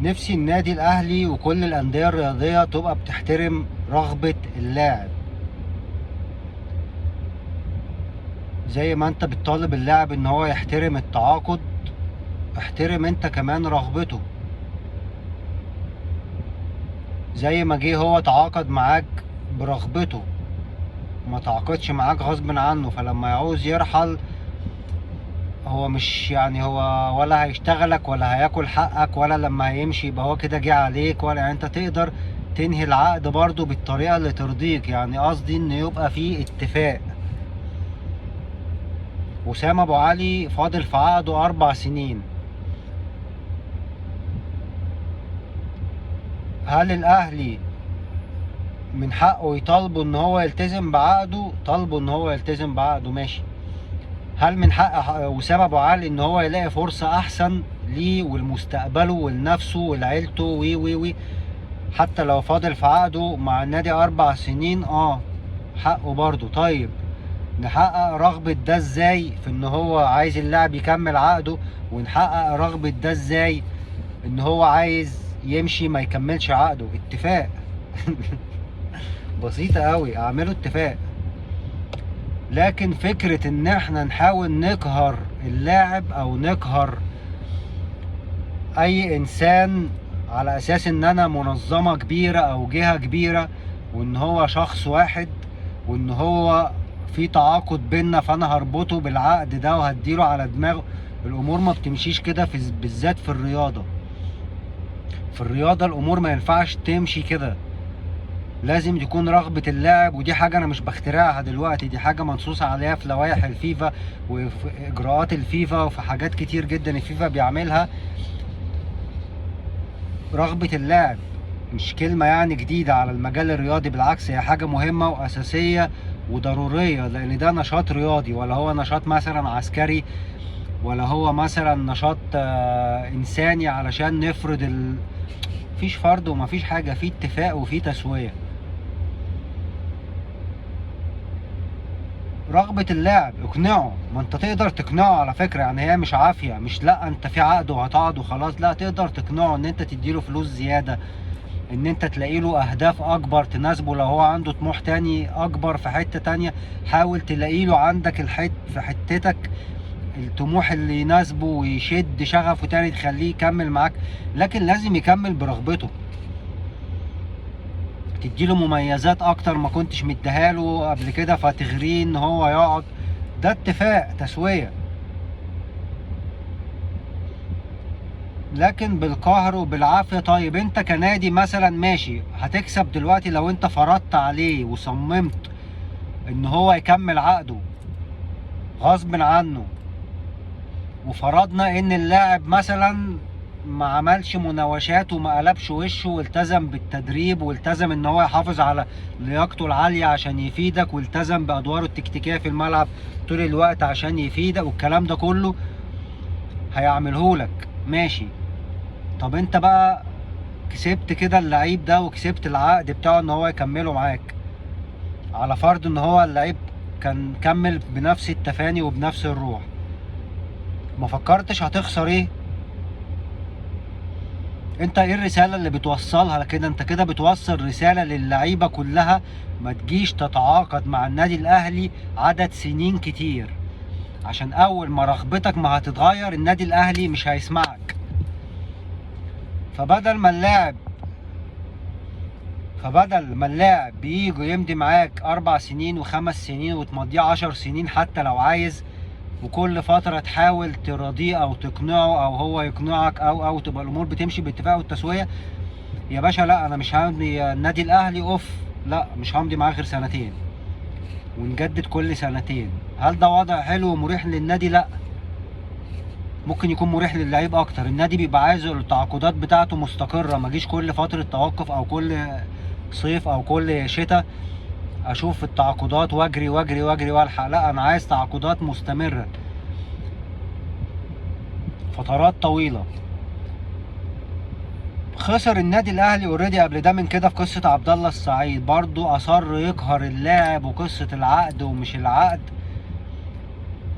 نفسي النادي الاهلي وكل الاندية الرياضية تبقى بتحترم رغبة اللاعب، زي ما انت بتطالب اللاعب ان هو يحترم التعاقد، احترم انت كمان رغبته. زي ما جه هو تعاقد معاك برغبته، ما تعاقدش معاك غصب عنه، فلما يعوز يرحل هو مش يعني هو ولا هيشتغلك ولا هياكل حقك، ولا لما هيمشي يبقى هو كده جه عليك، ولا يعني انت تقدر تنهي العقد برضو بالطريقة اللي ترضيك. يعني قصدي ان يبقى فيه اتفاق. وسام ابو علي فاضل في عقده 4 سنين. هل الاهلي من حقه يطالبه ان هو يلتزم بعقده؟ طالبه ان هو يلتزم بعقده، ماشي. هل من حق وسام ابو علي ان هو يلاقي فرصة احسن ليه ولمستقبله ولنفسه ولعيلته وي وي وي، حتى لو فاضل في عقده مع النادي 4 سنين؟ حقه برضه. طيب نحقق رغبة ده ازاي في ان هو عايز اللاعب يكمل عقده، ونحقق رغبة ده ازاي ان هو عايز يمشي ما يكملش عقده؟ اتفاق. بسيطة قوي، اعملوا اتفاق. لكن فكرة ان احنا نحاول نقهر اللاعب او نقهر اي انسان على اساس ان انا منظمة كبيرة او جهة كبيرة، وان هو شخص واحد، وان هو في تعاقد بينا فانا هربطه بالعقد ده وهديله على دماغه، الامور ما بتمشيش كده، بالذات في الرياضة. في الرياضة الامور ما ينفعش تمشي كده، لازم يكون رغبة اللاعب. ودي حاجة انا مش بخترعها دلوقتي، دي حاجة منصوص عليها في لوائح الفيفا وفي اجراءات الفيفا وفي حاجات كتير جدا الفيفا بيعملها. رغبة اللاعب مش كلمة يعني جديدة على المجال الرياضي، بالعكس هي حاجة مهمة وأساسية وضرورية، لأن ده نشاط رياضي، ولا هو نشاط مثلا عسكري، ولا هو مثلا نشاط إنساني علشان نفرض مفيش فرض ومفيش حاجة، في اتفاق وفي تسوية. رغبة اللاعب اقنعه، ما انت تقدر تقنعه على فكرة، يعني هي مش عافية، مش لا انت في عقد وهتقعد وخلاص، لا تقدر تقنعه ان انت تديله فلوس زيادة، ان انت تلاقي له اهداف اكبر تناسبه، لو هو عنده طموح تاني اكبر في حتة تانية حاول تلاقي له عندك في حتتك الطموح اللي يناسبه ويشد شغفه تاني تخليه يكمل معاك، لكن لازم يكمل برغبته. تديله مميزات اكتر ما كنتش مديهاله قبل كده فتغريه ان هو يقعد. ده اتفاق تسوية. لكن بالقهر وبالعافية. طيب انت كنادي مثلا ماشي هتكسب دلوقتي لو انت فرضت عليه وصممت ان هو يكمل عقده غصب عنه، وفرضنا ان اللاعب مثلا ما عملش مناوشات وما قلبش وشه والتزم بالتدريب والتزم ان هو يحافظ على لياقته العالية عشان يفيدك، والتزم بأدواره التكتيكية في الملعب طول الوقت عشان يفيدك، والكلام ده كله هيعملهولك ماشي. طب انت بقى كسبت كده اللعيب ده وكسبت العقد بتاعه ان هو يكمله معاك، على فرض ان هو اللعيب كان كمل بنفس التفاني وبنفس الروح، ما فكرتش هتخسر ايه؟ انت ايه الرسالة اللي بتوصلها كده؟ انت كده بتوصل رسالة للعيبة كلها ما تجيش تتعاقد مع النادي الاهلي عدد سنين كتير، عشان اول ما رغبتك ما هتتغير النادي الاهلي مش هيسمعك. فبدل ما اللاعب بيجي يمضي معاك 4 سنين و5 سنين وتمضيه 10 سنين حتى لو عايز، وكل فترة تحاول تراضيه او تقنعه او هو يقنعك او تبقى الامور بتمشي باتفاق والتسوية، يا باشا لا انا مش همضي النادي الاهلي اوف، لا مش همضي معاه غير 2 سنين ونجدد كل 2 سنين. هل ده وضع حلو ومريح للنادي؟ لا، ممكن يكون مريح للعيب اكتر. النادي بيبقى عايز التعاقدات بتاعته مستقرة، ما جيش كل فترة توقف او كل صيف او كل شتاء اشوف التعاقدات واجري واجري واجري والحق، لا انا عايز تعاقدات مستمرة فترات طويلة. خسر النادي الاهلي already قبل ده من كده في قصة عبد الله السعيد، برضو اصر يقهر اللاعب وقصة العقد ومش العقد.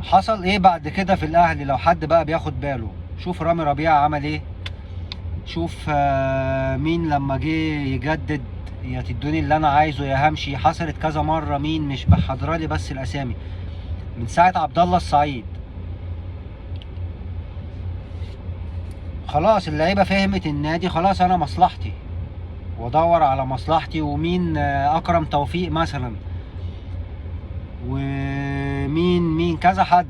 حصل ايه بعد كده في الاهلي لو حد بقى بياخد باله؟ شوف رامي ربيعة عمل ايه، شوف مين لما جه يجدد يا تدوني اللي انا عايزه يا همشي، حصلت كذا مرة. مين مش بحضرالي بس الاسامي، من ساعة عبد الله السعيد خلاص اللعيبة فهمت النادي، خلاص انا مصلحتي وادور على مصلحتي. ومين اكرم توفيق مثلا، ومين مين كذا حد.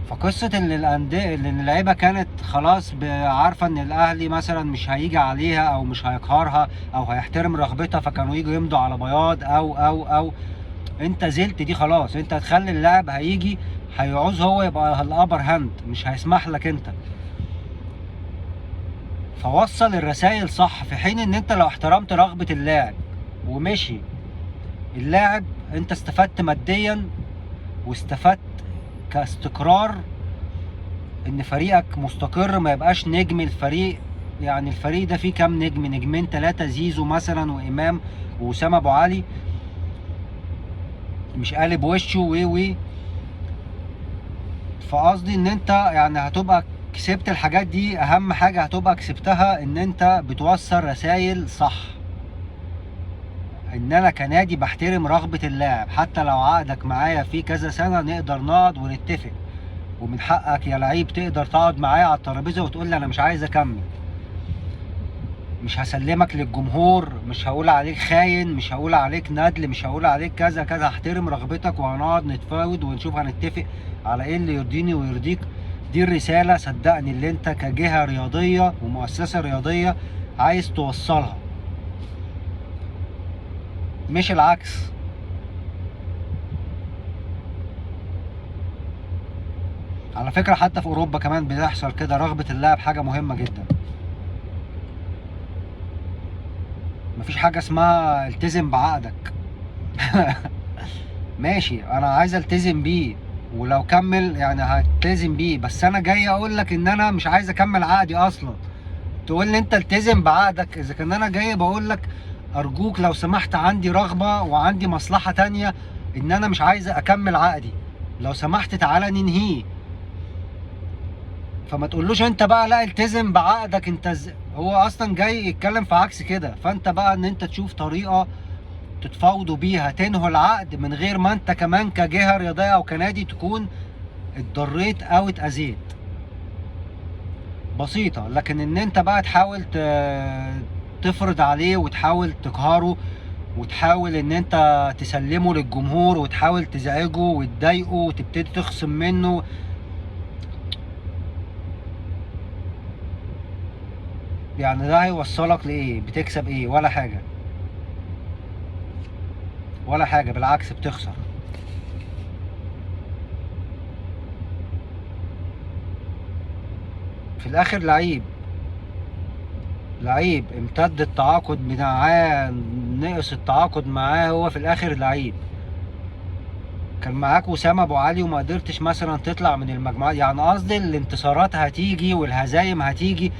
فقصة ان الاندية ان اللعيبة كانت خلاص عارفة ان الاهلي مثلا مش هيجي عليها او مش هيقهرها او هيحترم رغبتها، فكانوا يجوا يمضوا على بياض او او او. انت زلت دي خلاص، انت هتخلي اللاعب هيجي هيعوز هو يبقى ال upper hand، مش هيسمح لك انت. فوصل الرسائل صح، في حين ان انت لو احترمت رغبة اللاعب ومشي اللاعب انت استفدت ماديا واستفدت كاستقرار ان فريقك مستقر، ما يبقاش نجم الفريق. يعني الفريق ده فيه كام نجم؟ نجمين 3، زيزو مثلا وامام واسامة ابو علي، مش قالب وشه وي وي. فقصدي ان انت يعني هتبقى كسبت الحاجات دي. اهم حاجة هتبقى كسبتها ان انت بتوصل رسائل صح، ان انا كنادي بحترم رغبة اللاعب، حتى لو عقدك معايا في كذا سنة نقدر نقعد ونتفق، ومن حقك يا لعيب تقدر تقعد معايا على الترابيزة وتقول لي انا مش عايز اكمل، مش هسلمك للجمهور، مش هقول عليك خاين، مش هقول عليك ندل، مش هقول عليك كذا كذا، هحترم رغبتك وهنقعد نتفاوض ونشوف هنتفق على ايه اللي يرضيني ويرضيك. دي الرسالة صدقني اللي انت كجهة رياضية ومؤسسة رياضية عايز توصلها، مش العكس. على فكرة حتى في اوروبا كمان بيحصل كده، رغبة اللاعب حاجة مهمة جدا. مفيش حاجة اسمها التزم بعقدك. ماشي انا عايز التزم بيه، ولو كمل يعني هلتزم بيه، بس انا جاي اقول لك ان انا مش عايز اكمل عقدي اصلا، تقول لي انت التزم بعقدك. اذا كان انا جاي بقول لك ارجوك لو سمحت عندي رغبة وعندي مصلحة تانية ان انا مش عايز اكمل عقدي، لو سمحت تعالى ننهيه. فما تقولوش انت بقى لا التزم بعقدك، انت هو اصلا جاي يتكلم في عكس كده. فانت بقى ان انت تشوف طريقة تتفاوضوا بيها تنهوا العقد من غير ما انت كمان كجهة رياضية او كنادي تكون اتضريت او اتأذيت. بسيطة. لكن ان انت بقى تحاول تفرض عليه وتحاول تقهره وتحاول ان انت تسلمه للجمهور وتحاول تزعجه وتضايقه وتبتدي تخصم منه، يعني ده هيوصلك لايه؟ بتكسب ايه؟ ولا حاجة، ولا حاجة، بالعكس بتخسر. في الاخر لعيب، لعيب امتد التعاقد معاه، نقص التعاقد معاه، هو في الاخر لعيب. كان معاك وسام ابو علي وما قدرتش مثلا تطلع من المجموعات، يعني قصدي الانتصارات هتيجي والهزايم هتيجي،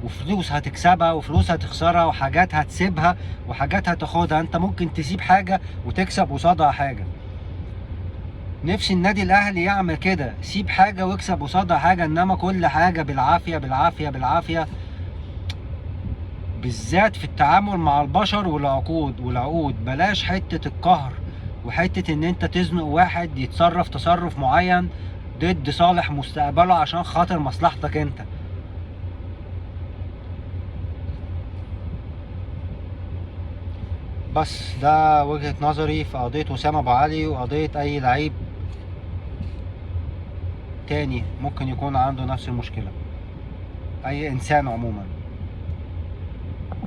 وفلوس هتكسبها وفلوس هتخسرها، وحاجات هتسيبها وحاجات هتاخدها. انت ممكن تسيب حاجة وتكسب قصادها حاجة. نفسي النادي الاهلي يعمل كده، سيب حاجة واكسب قصادها حاجة، انما كل حاجة بالعافية بالعافية بالعافية، بالذات في التعامل مع البشر والعقود والعقود. بلاش حتة القهر وحتة ان انت تزنق واحد يتصرف تصرف معين ضد صالح مستقبله عشان خاطر مصلحتك انت. بس ده وجهة نظري في قضية وسام ابو علي وقضية اي لعيب تاني ممكن يكون عنده نفس المشكلة، اي انسان عموما.